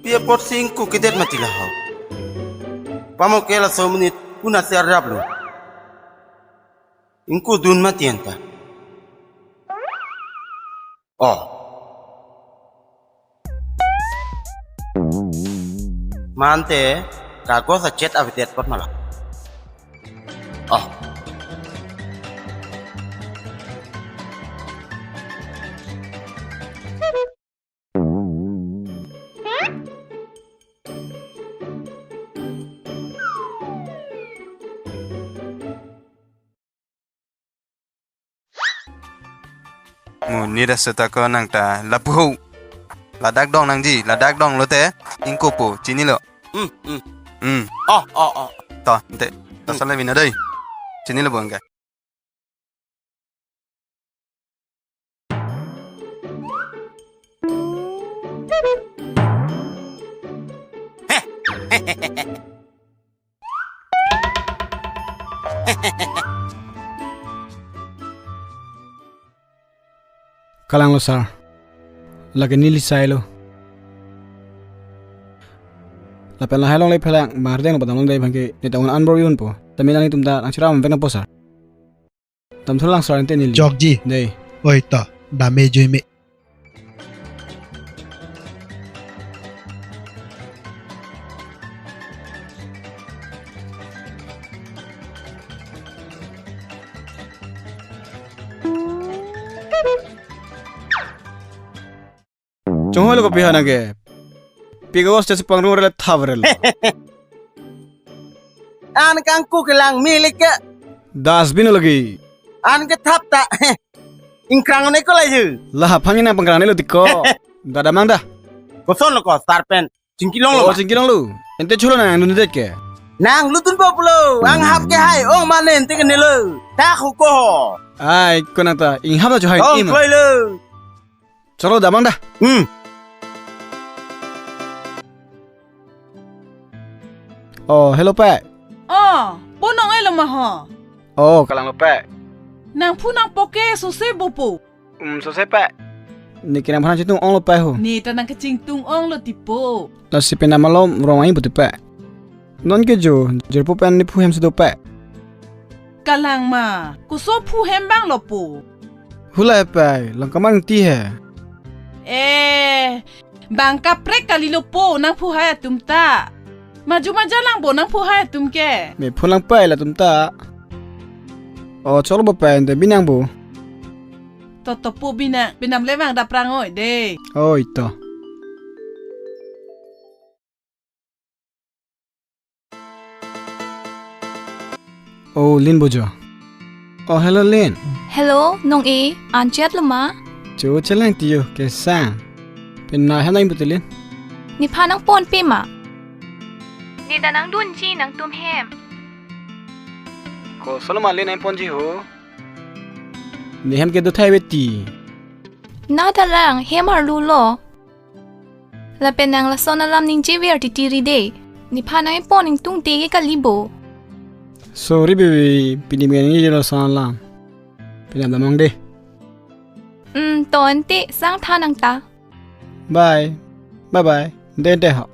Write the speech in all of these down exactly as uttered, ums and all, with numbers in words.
Pi apotsi ingkoi kedet mati laho. Pamok ke laso amonit kuna si arjaplo. Ingkoi dun mati anta. Oh. Mante kagos achet avedet apot ma la. Oh. Mo nira seta ko nang ta lapu ho. Ladak dong nangji, ladak dong lote ingkoi po, chinilo. Hmm, hmm. Hmm. Oh, oh, oh. To, ante. To Hmm. Sala vina dei. Chinilo bang ke. Kalanglo sir. Lake neli sailo. Lapen lahai along le phelang mardeng lo padam long dei bangke neta un anbor yun po. Tame nangtum ta nangchiram vek nangpo sir. Damthu lang sir ante neli. Jokji. Dei. Oi to, dame jui me. Chonghoi lo kopi hana ke. Pi kagos chesi pangrung rele thav rele. An kangku kelang milik ke. Dustbin lagi. An ke thap ta. Ingkrang ne ko laju. Lah aphan nang pangkrang ne lo tiko. Dada mang da. Koson lo ko sarpen. Chingkilong lo. Oh, ma. Chingkilong lo. Ente cholo nang dun det ke. Nang lutun po pulo. Ang hap ke hai. Oh, mane ente ke nelo. Ta ko ko. Ai, ko nang ta. Ing hap ta cho hai. Oh, im. Kloi lo. Cholo damang da. Hmm. Oh, hello pe. Oh, bonong elo ma ho. Oh, kalanglo pe. Nangphu nangpo ke sose bo po. Um, sose pe. Ne ke nangphan chitung ong lo pe ho. Ne ta nang kechingtung ong lo tipo. Lasi pe namalom rong ai putu pe. Non ke jo, jirpo pen ne phu hem si do pe. Kalang ma, koso phu hem bang lo po. Hulai pe, lang kamang ti he. Eh, bang kaprek kali lo po, nangphu hai atum ta. Maju maja lang bo, nangphu hai atum ke. Me phu lang pe latum ta. Oh, cholo bo pe, ente binang bo. Toto po binang, binang le bang daprang oi de. Oi to. Oh, Lin bojo. Oh, hello, Lin. Hello, nong e, an chet lo ma? Cho chelang tiyo, kesang. Pen na hanai buti, Lin. Nephan nangponpe ma? Ne ta nangdunji nangtum hem. Koson lo ma Lin nangponji ho. Ne hem ke do thai beti. Na ta lang hem arlu lo. Lapen nang lason alam ningje ver titi ri de. Nephan nangpon ingtung te ke kali bo. Sorry baby, pini mene ni lason alam. Pini ada mang de. Hmm, to ante sang tha nang ta. Bye. Bye bye. De de ho.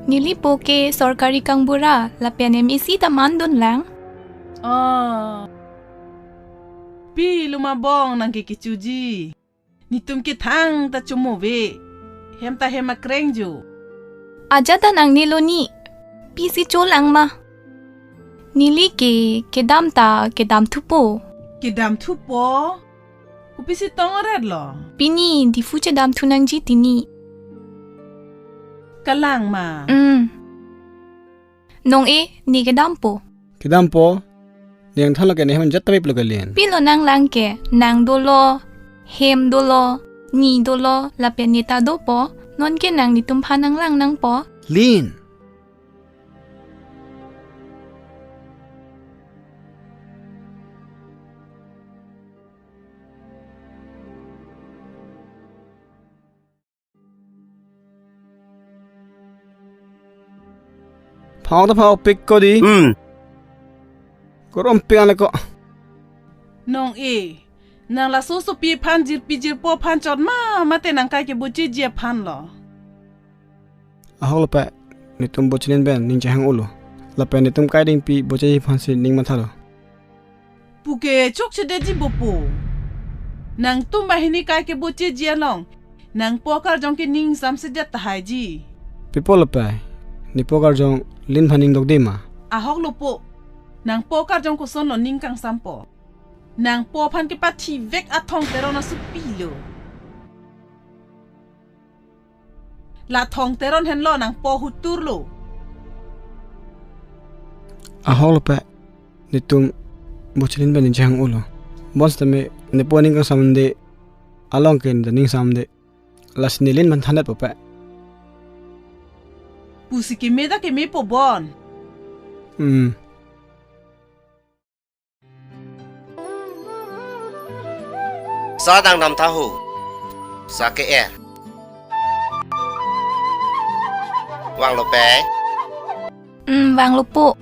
Nelipo ke sorkari kangbura lapen M A C ta mandun lang. Oh. Pi luma bong nang ke kechoji. Nitum ke thangta chomo ave. Hem ta hem akreng jo. Ajat ta nangne lo ni. Pisi cholang ma. Neli ke kedam ta kedam thupo. Kedam thupo? Kopisi tong aret lo? Pini Diphu chedam thu nangji tini. Kalang ma? Mm. Nong-e, ne kedampo? Kedampo? Ne angthan lo ke ne hem jat ta bip lo ke lin. Pilo nanglang ke, nang dolo, hem dolo, ni dolo, lapen ne ta dopo, non ke nang netum aphan nanglang nangpo. Lin. Phang ta phang pik ko di. Hmm. Korom pi ane ko. Nong-e, nang laso sopi aphan jirpi jirpo aphan chot ma, mate nang kai ke bocheji aphan lo. Ahok lo pe, netum bochilin pen ning chehang-o lo. Lapen netum kai dingpi bocheji aphansi ning mathalo. Pu ke chokchedetji bopo. Nangtum banghini kai ke bocheji along nangpo akarjong ke ning samsedet tahai ji. Pi apot lo pe, nepo akarjong lin aphan ning dokde ma? Ahok lo po. Nangpo akarjong koson lo ning kangsampo? Nangpo aphan kepathivek athong Teron asopi lo. La Thong Teron henlo nangpo hutur lo. Ahok lo pe, netum bochilin pen ning chehang-o lo. Bonsitame nepo ning kangsam de, along ke ne ta ning samde. Lasi ne lin aphan thandetpo pe. Pusi keme ta kemepo bon. Hmm. Sa dang dam tha ho. Sa ke-er. Vanglo pe? Hmm, vanglo po.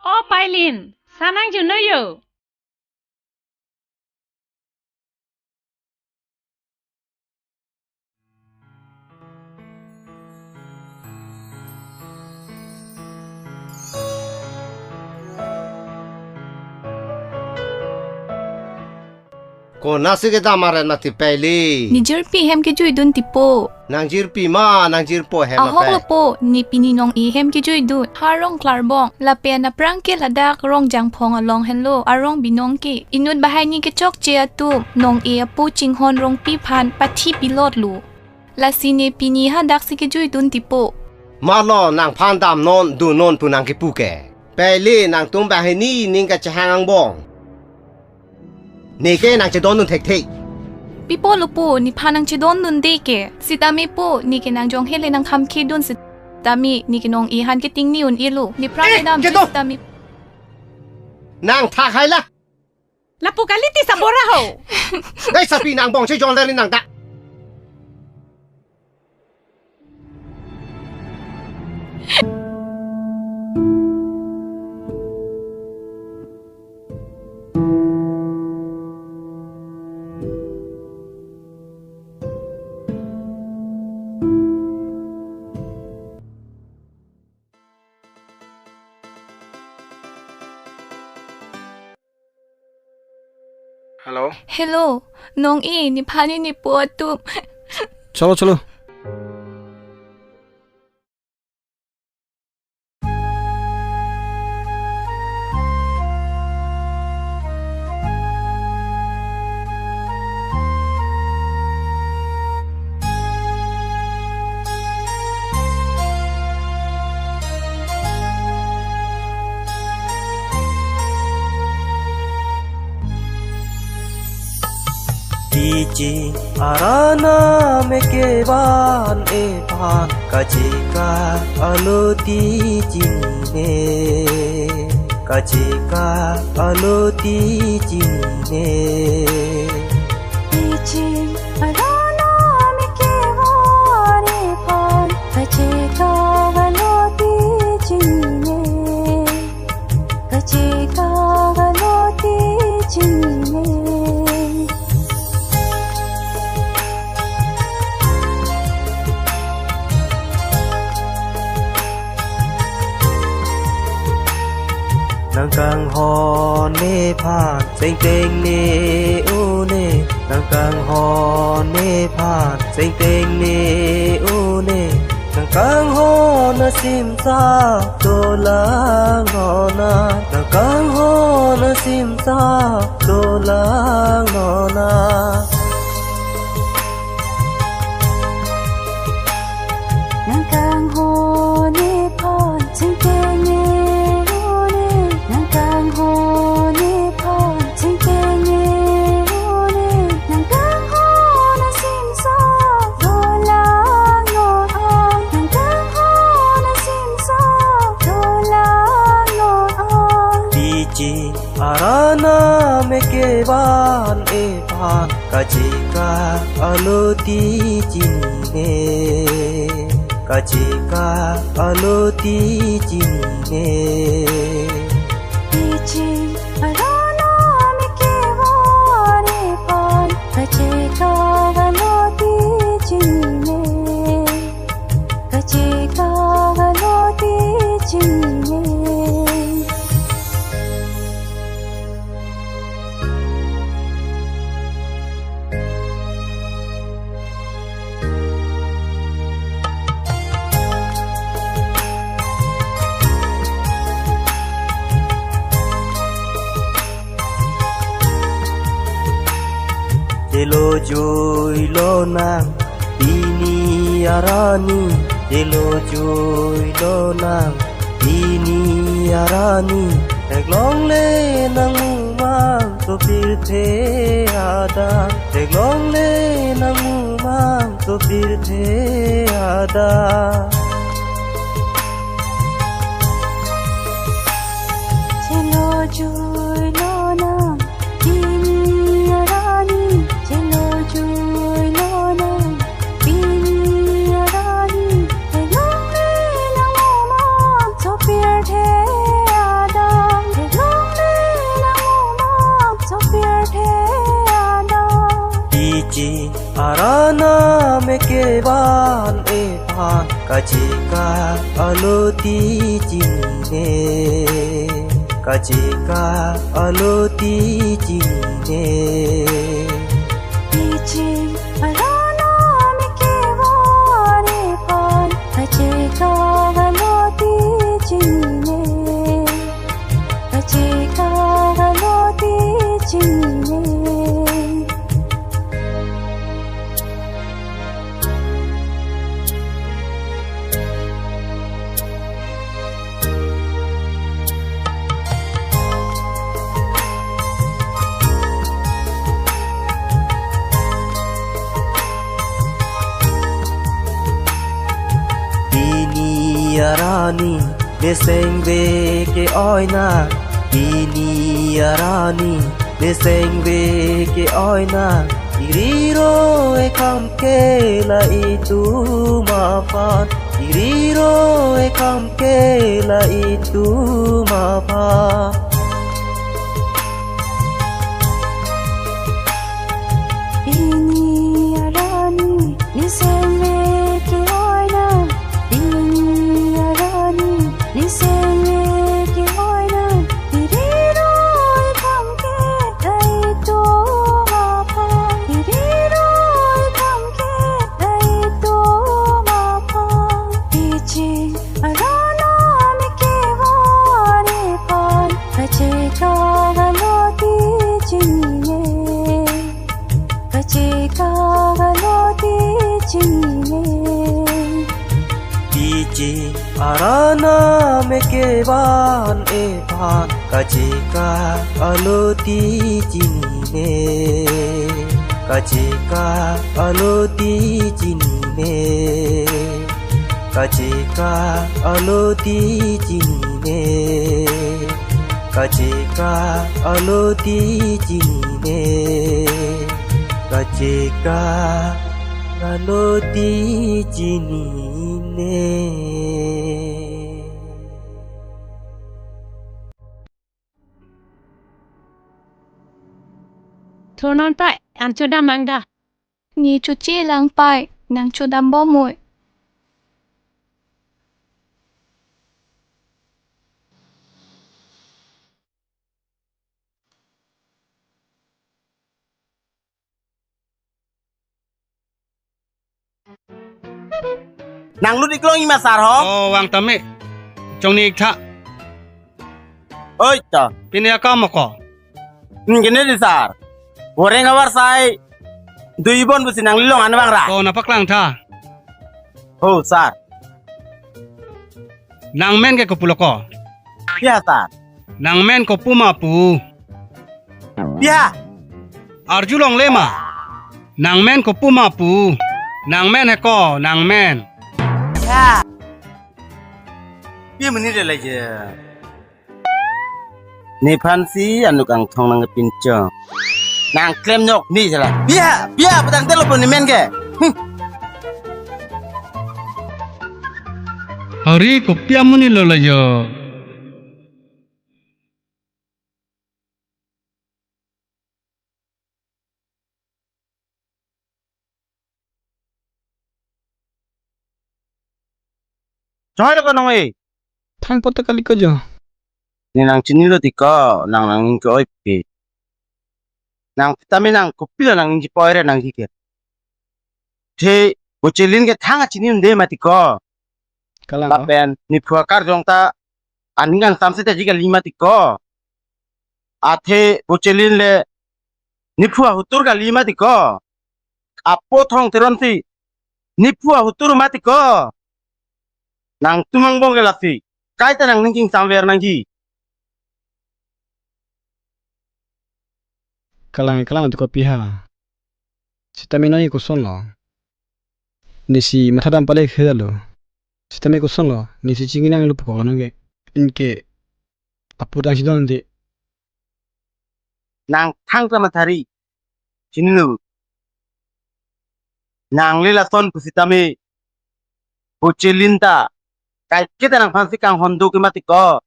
O Pailin, sa nangjuno yo. Konatsi kedam aret mati Paili? Ne jirpi hem kejuidun tipo. Nang jirpi ma, nang jirpo hem. Ahok apai lo po, ne pini Nong-e hem kejuidun. Ha rong klarbong, lapen aphrang ke ladak Rongjangphong along henlo arong binong ke. Inut banghini kechokche atum Nong-e apo Chinghon Rongpi aphan pathi pilot lo. Lasi ne pini hadaksi kejuidun tipo. Malo nangphan damnon dunnon pu nang kipu ke. Paili, nangtum banghini ning kachehang angbong. Ne ke nangchedondun thekthe. Pi apot lo po, nephan nangchedondunde ke. Sitame po, ne ke nangjong hele nangkhamkhedun sitame, ne ke Nong-e aphan keting ni un-e lo. Nephrang Eh, kedam kedo. Sitame. Nang thak hai la. Lapu kali ti sabora ho. Dai sapi nang bong si jong dari nang ta. Hello. Hello, Nong-e, nephan ne nepo atum. Cholo, cholo. Di Ching aranam ekevan ephan kacheka aloti chinine, kacheka aloti chinine. Ching aranam ekevan ephan kacheka aloti chinine, kacheka aloti chinine. Nang kanghon nephan sengteng ne-o ne, nang kanghon nephan sengteng ne-o ne, nang kanghon asimsa dolang nona, nang kanghon asimsa dolang nona. Nang kanghon nephan sengteng ne-o ne, nang kanghon nephan sengteng ne-o ne, nang kanghon asimsa dolang nona, nang kanghon asimsa dolang nona. Ching aranam ekevan ephan kacheka aloti chinine, kacheka aloti chinine. Ching aranam ekevan ephan kacheka aloti chinine, kacheka aloti chinine. Chelo jui lonang pini arni, chelo jui lonang pini arni. Theklongle nang mumang sopirthe adang, theklongle nang mumang sopirthe adang. Chelo jui lonang pini arni, chelo jui lonang pini arni. Theklongle nang mumang sopirthe adang, theklongle nang mumang sopirthe adang. Ching aranam ekevan ephan kacheka aloti chinine, kacheka aloti chinine. Ching aranam ekevan ephan kacheka aloti chinine, kacheka aloti chinine. Pini arni neseng ve ke-oi nang, pini arni neseng ve ke-oi nang. Iriro ekham ke la itum aphan, iriro ekham ke la itum aphan. Pini arni neseng ve ke-oi nang, pini arni neseng ve ke-oi nang. Iriro ekham ke la itum aphan, iriro ekham ke la itum aphan. Ching aranam ekevan ephan kacheka aloti chinine, kacheka aloti chinine. Ching aranam ekevan ephan kacheka aloti chinine, Kacheka aloti chinine, kacheka aloti chinine, kacheka aloti chinine, kacheka aloti chinine. Thurnon ta an chodam nang da. Ne choche lang pai, nang chodam bomoi. Nanglut iklong ima sar ho? Oh, vang tame. Chongni iktha. Oi, ta. Pini akam ko? Hmm, gini di sar. Goreng awar sai. Dui bon pusi nanglilong an vangra. Oh, nangpaklang tha. Oh, sar. Nangmen ke kopulo ko? Pia, sar. Nangmen kopu ma pu? Pia. Arjulongle ma. Nangmen kopu ma pu? Nangmen he ko, nangmen. Pia. Pia meni de lagi. Nephan si anuk angthong nangpinchong. Nangklem nyok ni jala. Pia, pia, petang telo pun nemen ke. Hmm. Hari kopi amonit lo lajo. Choi lo ko nong e. Thang pote kali ko jo. Ne nangchinilo ti ko, nang nangning ke-oi pi. Nang tame nang kopilo nangning chipoi re nangji ke. The Bochelin ke thang achini un-e mati ko. Kalang ko. Lapen nephu akarjong ta aning kangsam seta ji kali mati ko. Athe Bochelin le nephu ahutur kali mati ko. Apo Thong Teron si nephu ahutur mati ko. Nangtum angbong ke lasi. Kaita nangning kingsam ver nangji. Kalang, kalang tu kopi ha. Sitame nangji koson lo. Nesi mathadam pale kheda lo. Sitame koson lo. Nesi chingki nanglo pukok nang ke. Inke aput angsi don de. Nang thang ta mathari. Chinilo. Nangli lason pusitame. Bochelin ta. Kaiketa nangphan si kanghon do ke mati ko.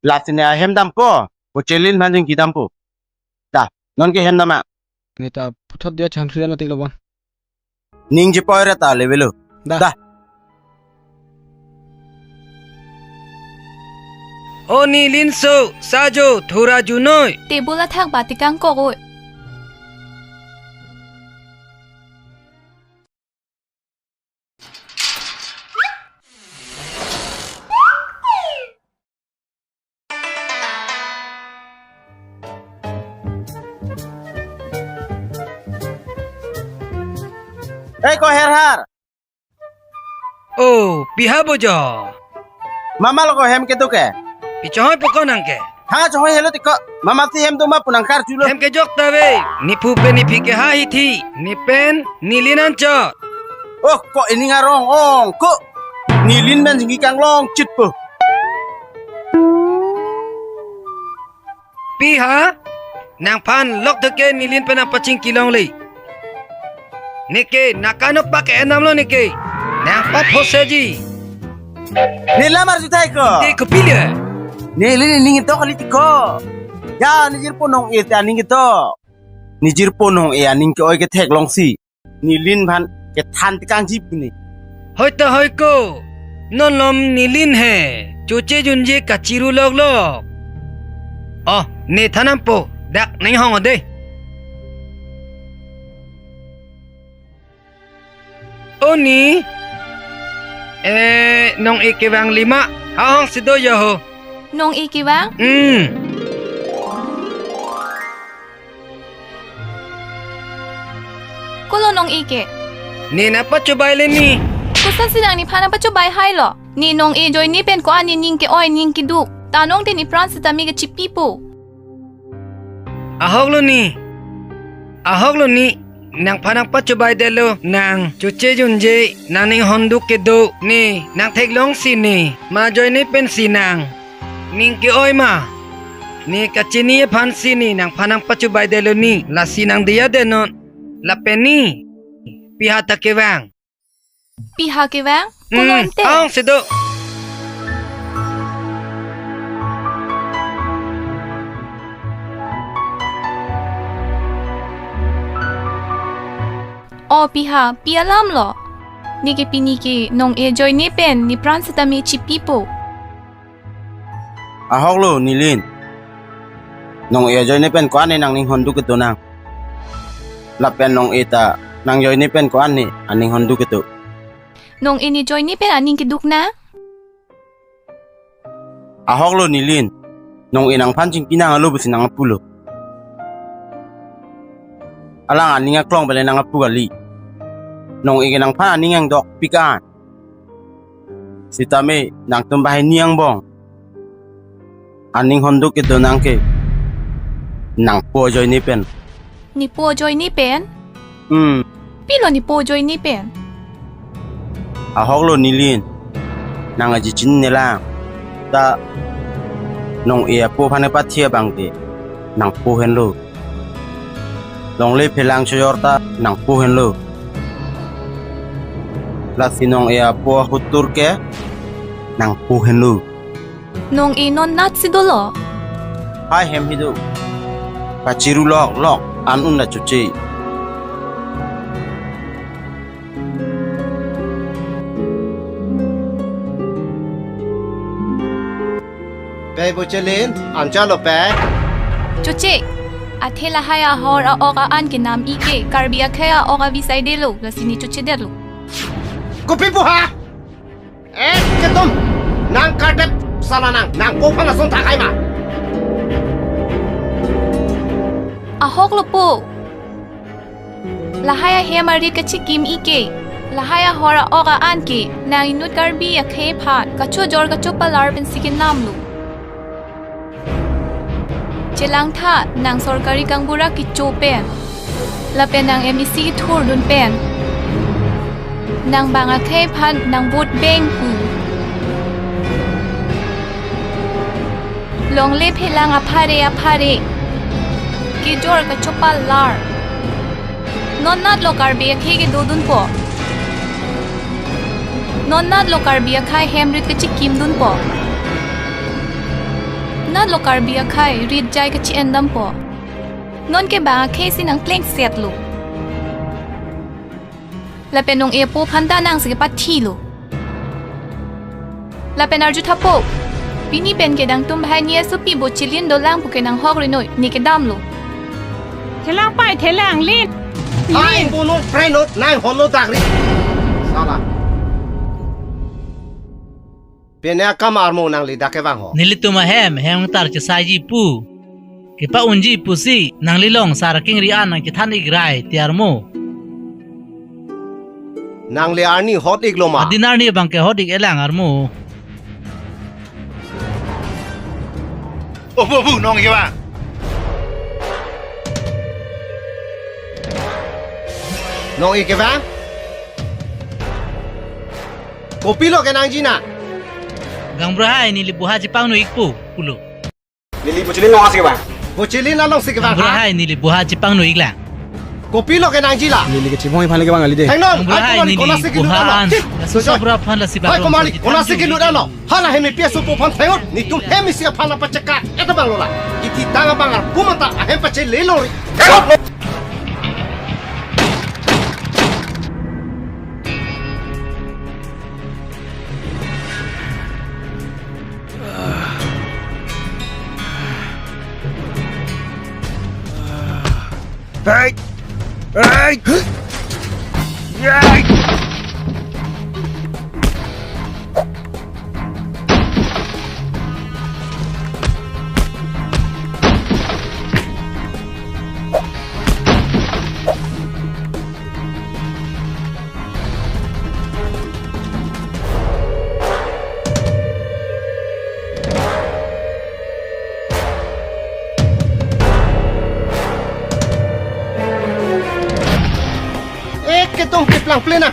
Lasi ne ahem dampo. Bochelin phan jingki dampo. Da, non ke hem dam ma. Ne ta puthot dia cham sudan mati lo bon. Ning chipoi re ta levelo. Da. Da. O Nilin so, sajo, thura junoi. Table athak ba tekang kok oi. Ei, ko Herhar. Oh, piha bojo. Mama lo ko hem kedo ke. Pichohoi pokon nang ke. Hanga chohoi helo ti ko. Mama si hem do ma pu nang karjulo. Hem kejok ta ve. Nephu pen nephi ke ha hithi. Ne pen Nilin anchot. Oh, ko ining arong ong ko. Nilin pen jingki kanglong chit po. Piha, nangphan lok theke Nilin pen nangpachingki longle. Neke, naka nokpak ke enam lo neke. Nangpaphose ji. Ne lamar jutai ko. Te kopi le. Nilin ning to kali ti ko. Ya, nejirpo nong-e ta ning to. Nejirpo nong-e aning ke-oi ke theklongsi. Nilin phan kethan tekangji puni. Hoi ta hoi ko. Non lom Nilin he. Choche junje kachiru lok lok. Oh, ne thanam po. Dak neng hong ode. O ni. Eh, nong-e kevang lima. Ha hong si do ya ho. Nong-e kevang? Hmm. Kolo nong-e ke? Ne nangpachobai le ni. Kosa si nang nephan nangpachobai hai lo. Ne nong-e joi ne pen ko-an ne ning ke-oi ning keduk. Ta nong te nepran sitame ke chipi po. Ahok lo ni. Ahok lo ni, nangphan nangpachobaidetlo, nang choche junje, nangning honduk kedo, ne, nang theklongsi ne, ma ajoine pensi nang ning ke-oi ma? Ne kachini aphansi ne, nangphan nangpachobaidetlo ne, lasi nang diya denon, lapen ne, pi ha ta kevang. Pi ha kevang? Hmm, pulo ante. Aong si do. O pi ha, pi alam lo? Ne ke pini ke nong-e ajoine pen ne pran sitame chipipo. Ahok lo Nilin. Nong-e ajoine pen ko-an ne nangning honduk kedo nang. Lapen nong-e ta nang ajoine pen ko-an ne aning honduk kedo. Nong-e ne ajoine pen aning keduk nang? Ahok lo Nilin. Nong-e nangphan chingki nang alo pusi nang apulo. Alang aning aklong pen le nang apu kali. Nong-e ke nangphan aning angdokpik an. Sitame nangtum banghini angbong aning honduk kedo nang ke nangpo ajoine pen. Nepo ajoine pen? Hmm. Pilo nepo ajoine pen? Ahok lo Nilin. Nang aji chinine lang. Ta nong-e apo aphan kepathi abang ke nangpo henlo. Longle phelang chojor ta nangpo henlo. Lasi nong-e apo ahut tur ke nangpo henlo. Nong-e non nat si dolo? Hai hem hi do. Pachiru lok lok an un la choche. Pei Bochelin, ancha lo pei. Choche, athe lahai ahor a-ok a-an ke nam-i ke, Karbi akhei a-ok avi saidelo, lasi ne chochedetlo. Kopi pu ha? Eh, ketum, nang kardep sala nang, nangpo aphan lason thakai ma? Ahok lo po. Lahai ahem arit kachikim-i ke, lahai ahor a-ok a-an ke, nang inut Karbi akhei aphan kachojor kachopalar pensi kenamlo. Chelangtha, nang sorkari kangbura kecho pen, lapen nang M A C kethurdun pen, nang bang akhei aphan nang vote beng pu. Longle phelang aphare aphare kejor kachopalar. Non nat lo Karbi akhei kedodunpo. Non nat lo Karbi akhei hem rit kachikimdunpo. Nat lo Karbi akhei rit jai kachi-endampo. Non ke bang akhei si nang plengsetlo. Lapen nong-e apo aphan ta nang si kepathilo. Lapen arjuthapo. Pini pen ke nangtum banghini asopi Bochelin dolang pu ke nanghok rinoi, ne kedamlo. Thelang pei, thelang, Lin. Ai, Lin. Bono, prenot, nang holo dagri. Sala. Pene akam armo nangli dak kevang ho. Nelitum ahem, hem tar chesaiji pu, kepa-unji pusi, nangli long sar akengri an nangkethan-ik rai te armo. Nangli arni hot-iklo ma? Adin arni abang ke hot-ik-elang armo. O bu, bu, nong-e kevang. Nong-e kevang? Kopilo kenangji nang? Gaonbura hai, neli buha chepangno-ikpo pulo. Neli Bochelin alongsi kevang. Bochelin alongsi kevang, ha? Gaonbura hai, neli buha chepangno-iklang. Kopilo kenangji la? Neli kechimoi aphan le kevang kali de. Thengnon, gaonbura hai, neli konatsi kelut buha alo. An. Chip. Laso sobra aphan lasi. Hai, baro komarli, konatsi kelut alo? Hala hem pi asopo aphan thengnon. Netum hem isi aphan la pacheka. Eta bang lo la. Kithitang abang arpu mata ahem pachelelo ri. Hey! Hey! Hey! Tangplenang.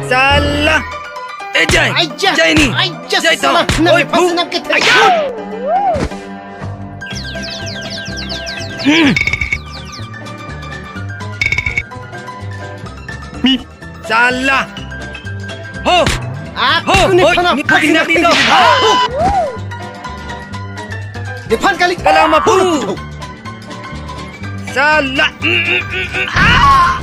Salah. Eh, Jai. Aija. Jai ni. Aija, Jai to. Salah. Oi, Nangli bu. Pasi nang kete. Aija. Hmm. Mi. Salah. Ho. Ah, ho, nephan ho. Nephan kali. Kalang ma pu. Salah. Mm, mm, mm, mm. Ah.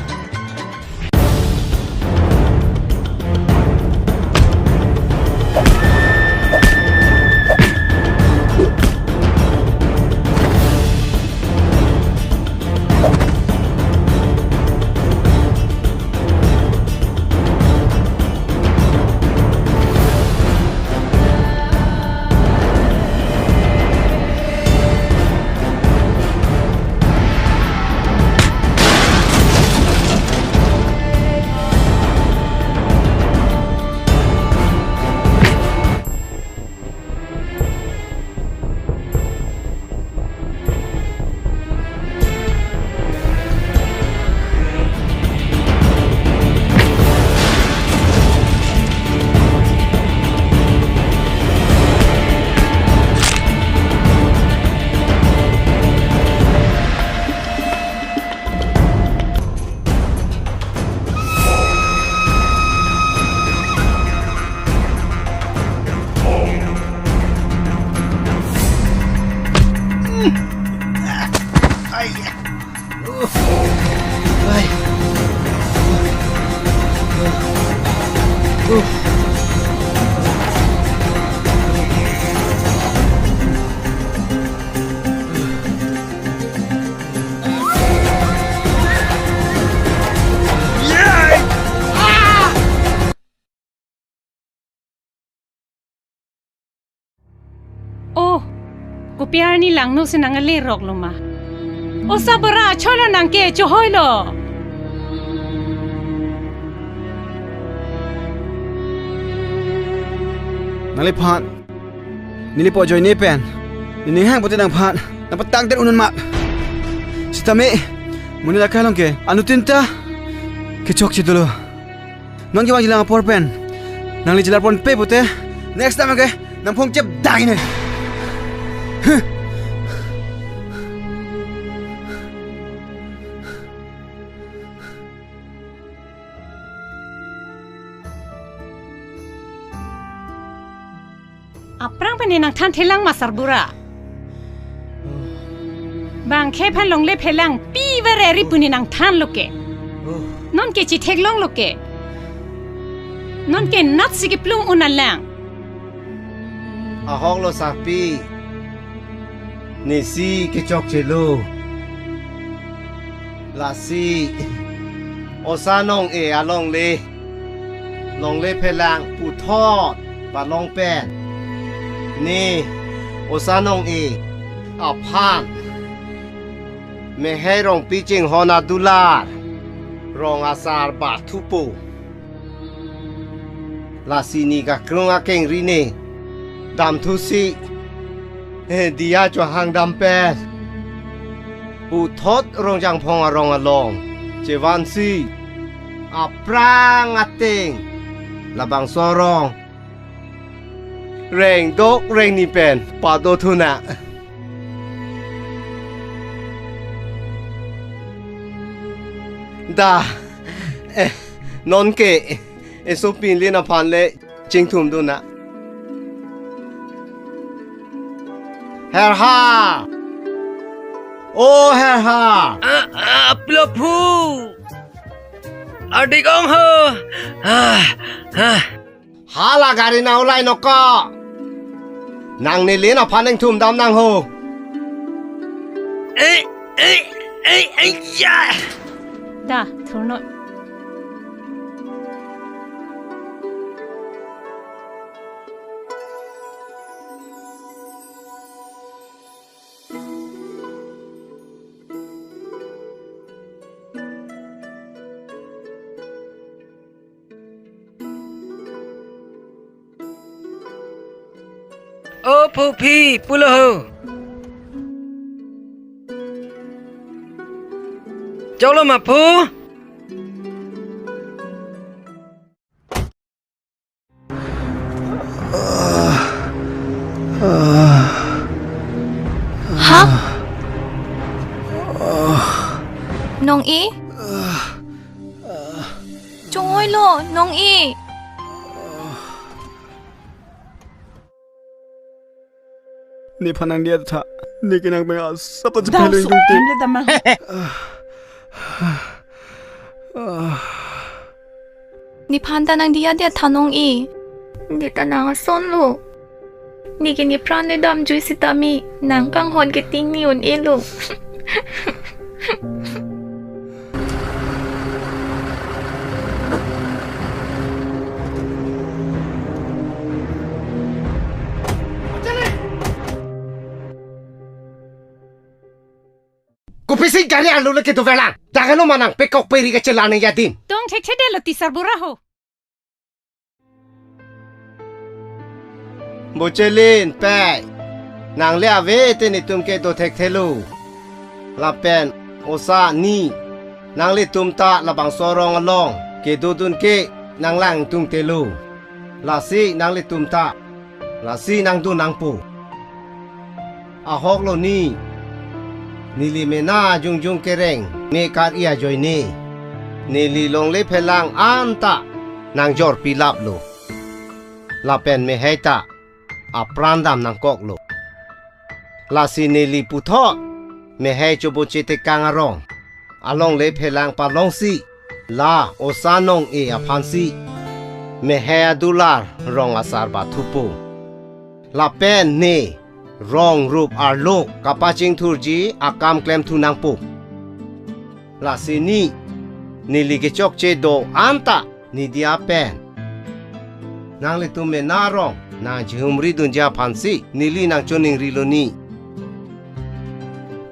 Oh, kopi arni langno si nang ale rok lo ma? Osa bara acholo nang ke chohoi lo. Nangliphan neli po ajoine pen nening hang pote nangphan nangpatang der unun ma. Sitame monit akai along ke anuttin ta kechokche dolo. Non kevangjilang apor pen nangli chelar ponpe pote next time ke nangphong chep dai ne. Huh. Aphrang pen ne nangthan thelang ma sarbura. Bang khei aphan longle phelang pi vare ri pu ne nangthan lo ke. Non ke chitheklong lo ke. Non ke nat si keplung un alang. Ahok lo sarpi. Nesi kechokche lo. Lasi osa nong-e alongle longle phelang puthot palong pen ne osa nong-e aphan Mehai Rongpi chinghon adular rong asar bathupo. Lasi ne kakrung akengri ne damthusi, eh, diya chohang dampen puthot Rongjangphong arong along chevansi aphrang ateng labangso arong rengdok rengni pen pado thunang. Da, eh, non ke esopin lin aphan le chingthum dun nang. Herha! O herha. Ah, ah, pulo phu. Adik ong ho. Ah, ah. Hala gari na ulai noko. Nang neli na phaneng thum dam nang ho. Eh, eh, eh, eh, ya. Da, thurno. O phu phi, pulo ho. Choklo ma phu? Ha? Nong-i? Chonghoi lo, nong-i. Nephan nangdiya tha, ne kenang penga sapa Da, chepheleng su tung te. Emle damang. Nephan ta nangdiya diya tha nong-i. Ne ta nang ason lo. Ne ke nepran le damjui sitame, nang kanghon ke ting ni un-e lo. Kopisi gari arlo le kedoverlang. Dagano manang pekok peri kachelang ne yadin. Tong thekthedetlo tisar bura ho. Bochelin, pei. Nang le ave te netum ke do thekthelo. Lapen osa ni. Nanglitum ta labangso arong along kedodun ke nang lang tung telo. Lasi nanglitum ta. Lasi nangdun nangpo. Ahok lo ni. Neli mena jongjong kereng me kar-i ajoine. Neli longle phelang anta nangjor pilap lo. Lapen mehei ta apran dam nangkok lo. Lasi neli puthot mehei choboche tekang arong alongle phelang palongsi la osa nong-e aphansi mehei adular rong asar bathupo. Lapen ne rong rup arlo kapachingthurji akam klemthu nangpo. Lasi ni neli kechokche do anta ne diya pen. Nanglitum mena arong nangchihumri dunji aphansi neli nangchoningri lo ni.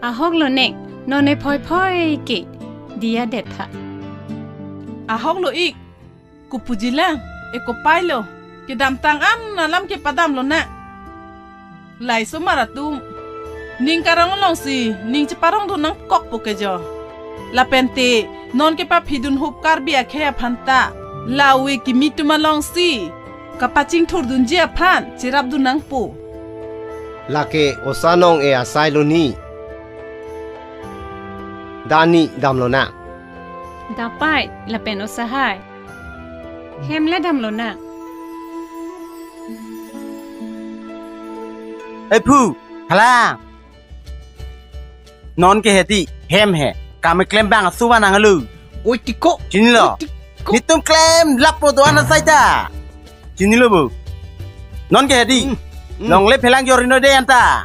Ahok lo ne, non ne phoi phoi ke diya det tha. Ahok lo ik, kopuji lang, e kopai lo, kedamtang an alam kepadam lonang. Lai osomar atum, ning karong alongsi ning cheparong dun nangkokpo ke jo. Lapen te non kepaphidun hup Karbi akhei aphan ta la ove kimi atum alongsi kapachingthur dunji aphan cherap dun nangpo. Lake osa nong-e asai lo ni. Da ni dam lonang. Da pei lapen osa hai. Hem le dam lonang. Ei phu, hala. Non ke hedi, hem he. Kam keklem abang asuva nang alu. Oi tiko. Chinilo. Oi tiko. Netum klem lapo do-an asai ta. Chinilo bu. Non ke hedi. Hmm, hmm. Longle phelang jor-i non de anta.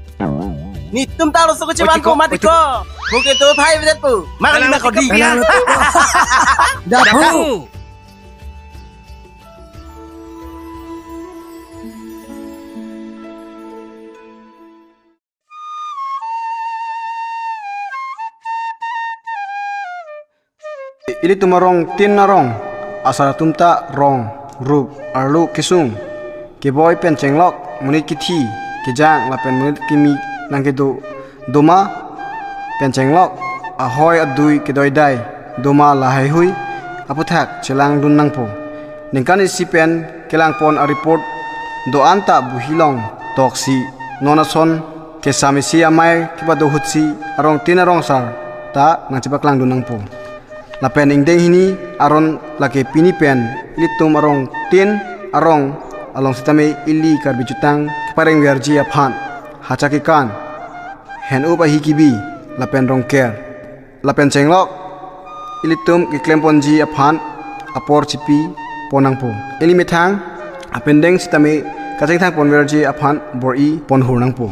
Netum ta laso kechevan Oi tiko, ko mati oi tiko. Ko. Bu ke to thai vedet pu. Mak lima ko di. Alang tiko. Da phu. Da phu. Ilitum arong tin arong, asar atum ta rong, rup, arlo kesung, keboi pen chenglok, monit kithi, kejang lapen monit kimi nangkedo, doma pen chenglok, ahoi adui kedoidai, doma lahaihui aputhak chelangdun nangpo. Ningkan isi pen kelangpon a-report do-an ta buhi long toksi non ason kesam isi amei kepado ahutsi arong tin arong asar ta nangchepaklangdun nangpo. Lapen ingdeng hini aron lake pini pen ilitum arong tin arong along sitame ili Karbi Jutang kepareng verji aphan hacha kekan, hen-up ahi kibi, lapen Rongker lapen Chenglok ilitum keklemponji aphan apor chipi pon nangpo. Ili methang apendeng sitame kachingthang ponverji aphan bor-i ponhur nangpo.